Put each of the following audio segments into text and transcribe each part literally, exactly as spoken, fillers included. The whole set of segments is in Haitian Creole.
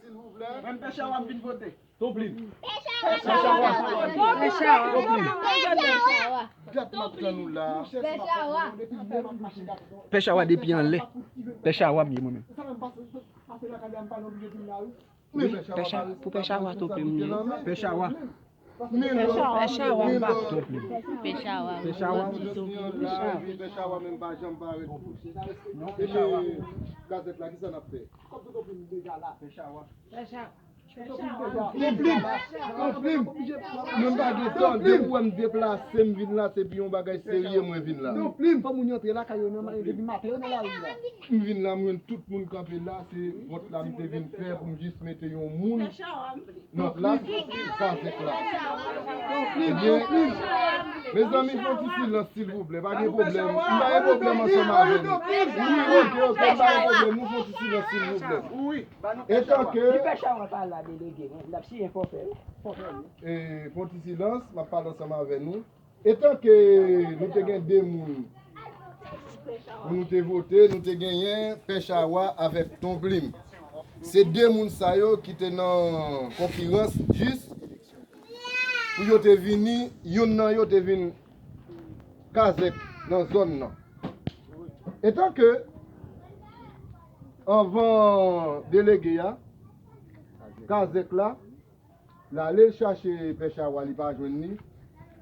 Silvouplè. Menm pè Chawa ap vin vote. Ton plim. Pè Chawa. Ton plim. Dat m ap tann ou la. Pè Chawa depi anlè. Pè Chawa m ye mwen menm. Wi, pè Cha-, pou pè Chawa ton plim m ye. Pè Chawa. Pè Chawa m ba. Ton plim. Pè Chawa. Pè Chawa. Pè Chawa menm pa janm parèt. Non, pè Chawa. Gazèt la, kisa n ap fè? Pè Chawa. Ton plim, ton plim. Mwen pa gen tan, depi w wè m deplase, m vin la, se pou yon bagay serye mwen vin la. Ton plim. Fò moun yo antre lakay yo nan, depi maten yo nan lari la. M vin la, m jwenn tout moun kanpe la, se vòt la m te vin fè pou m jis mete yon moun nan plas Kazèk la. Ebyen, mezanmi, fè yon ti silans, silvouplè. Pa gen pwoblèm. M pa gen pwoblèm ansanm avè nou. Wi, oke, oke, m pa gen pwoblèm. Nou fè yon ti silans, silvouplè. Etanke, Pè Chawa pa la, delege, non? L ap siyen fòfè, wi. Fòfè, wi. E, fè yon ti silans, m ap pale ansanm avè nou. Etanke nou te gen de moun pou nou te vote, nou te genyen Pè Chawa avèk Ton Plim. Se de moun sa yo ki te nan konkirans jis pou yo te vini, youn nan yo te vin Kazèk nan zòn nan. Etanke anvan delege a, Kazèk la, l ale chache Pè Chawa, li pa jwenn li.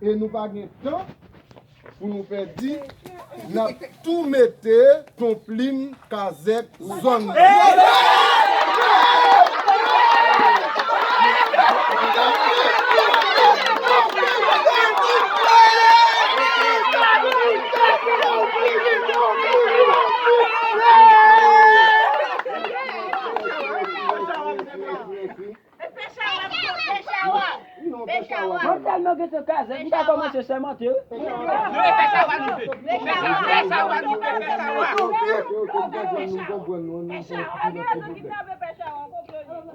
E nou pa gen tan pou nou pèdi, n ap tou mete Ton Plim Kazèk zòn nan. Mwen tèlman gentan Kazèk, m pa kòmanse sèmante, wi.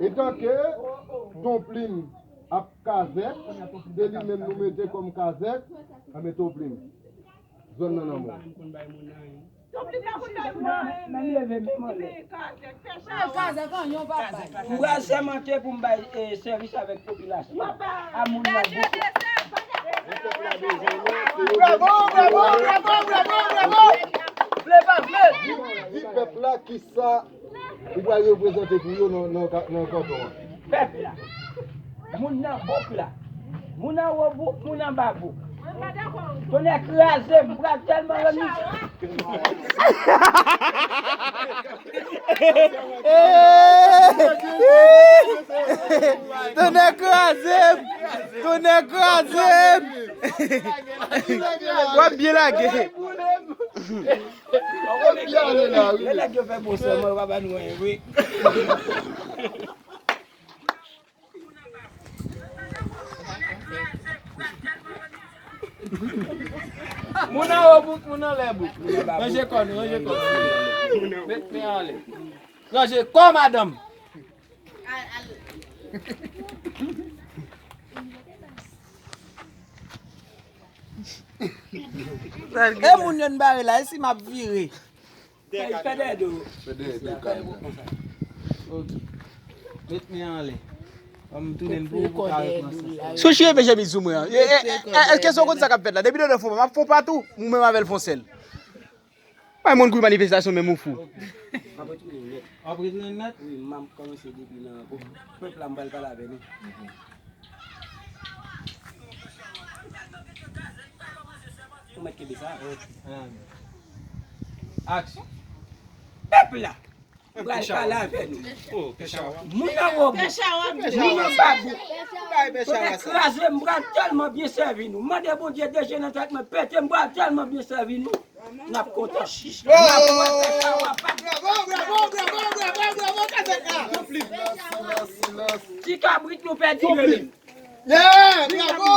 Etanke Ton Plim ap Kazèk, se li menm nou mete kòm Kazèk, anben Ton Plim. Zòn nan nan men w. Menm leve men m anlè. M pral sèmante pou m bay, eh, sèvis avèk popilasyon. A moun nan bouke. Bravo, bravo, bravo, bravo, bravo, bravo. Vle pa vle. Di, di pèp la kisa ou pral reprezante pou yo nan, nan, nan kanton an. Pèp la. Moun nan bouk la. Moun anwo bouk, moun anba bouk. Tonnè kraze m, m pral tèlman rann misye. Tonnè kraze m! Tonnè kraze m! W ap byen lage. Lè nèg yo fè bon sèman, yo pa ba nou anyen vre. Moun anwo bouk, moun anlè bouk. Ranje kò nou, ranje kò nou. Met men anlè. Ranje kò, madanm. E moun yo n bare la, e si m ap vire? Fè, fè dèyè do. Fè dèyè do, kay mwen. Ok. Met men anlè. Ban m tounen pou ou pou ka rekonsa. Si w chire men chemiz sou mwen an. E, e, e, èske se w konn sa k ap fèt la? Depi dedan fon, m ap fon patou, ou menm avè l fon sèl. Bay moun kou manifestasyon menm ou fou. Ok. M ap retounen nèt. W ap retounen nèt? Wi, m ap kòmanse depi nan pèp la, m pral pale avè nou. Ou mèt kenbe sa. Aksyon. Pèp la, m pral pale avè nou. Moun anwo bouk, moun anba bouk. Tonnè kraze, m pral tèlman byen sèvi nou. Mande Bondye deje nan tèt mwen pete, m pral tèlman byen sèvi nou. N ap kontan. N ap wè pèp la w ap. Bravo, bravo, bravo, bravo, bravo, Kazèk la. Ti kabrit nou pèdi rele m. Yeah, bravo.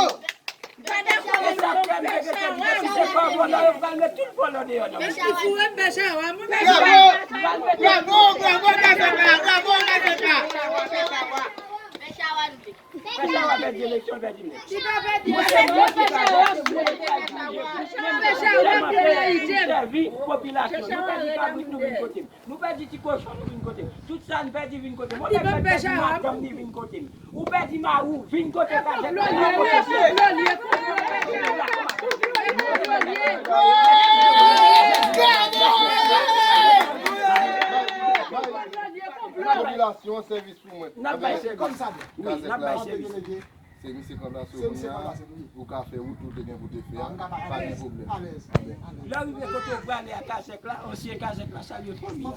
E sa fè m te gentan di depi se pa vòlò, yo pral met tout vòlò deyò nan men. Bravo, bravo, bravo, Kazèk la, bravo, Kazèk la. Pè Chawa pèdi eleksyon, l pèdi nèt. Mwen se mwen ki pa jwenn, mwen se mwen ki pa jwenn. Sèvi popilasyon. Nou pèdi kabrit, nou vin kote m. Nou pèdi ti kochon, nou vin kote m. Tout sa n pèdi, vin kote m. Ou pèdi madanm, li vin kote m. Ou pèdi mari w, vin kote kazèk la. Popilasyon, sèvis pou mwen. N ap bay sèvis. Wi, n ap bay sèvis. Se misye k ranplase w kounye a, ou ka fè wout ou te gen pou te fè a, pa gen pwoblèm. Lè w rive kote w prale a kazèk la, ansyen kazèk la, salye fanmi an.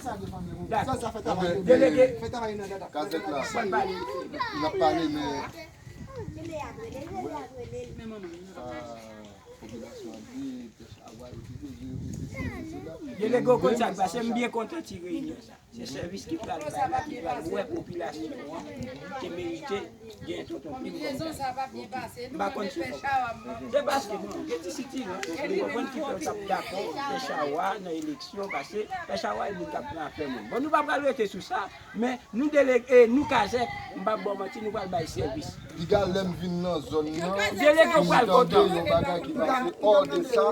Dakò. Delege. Kazèk la, n ap pale, men sa popilasyon an di, pèch a vwa yo ki bezwen yo, se sila. Delege, w konn sa k pase, m byen kontan ti reyinyon sa. Se sèvis ki pral bay la, ki pral wè popilasyon an te merite gen tonton Pim kòm kandida. M pa konn si se paske, bon, gen ti sitirans, ou konprann, ki fè m t ap dakò Pè Chawa nan eleksyon, paske Pè Chawa e moun k ap pran afè moun. Bon, nou pa pral rete sou sa, men nou delege, nou kazèk, m p ap ba w manti, nou pral bay sèvis. Piga lè m vin nan zòn nan, m tande yon bagay ki pase hors de sa.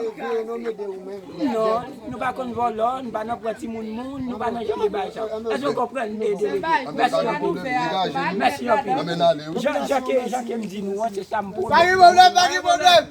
Non, nou pa konn vòlò, nou pa nan pran timoun moun, nou pa nan jan de bagay sa. Èske w konprann, e, delege? Mèsi anpil. Mèsi anpil. Jan, jan ke, jan ke m di nou an, se sa m pwomèt. Pa gen pwoblèm, pa gen pwoblèm.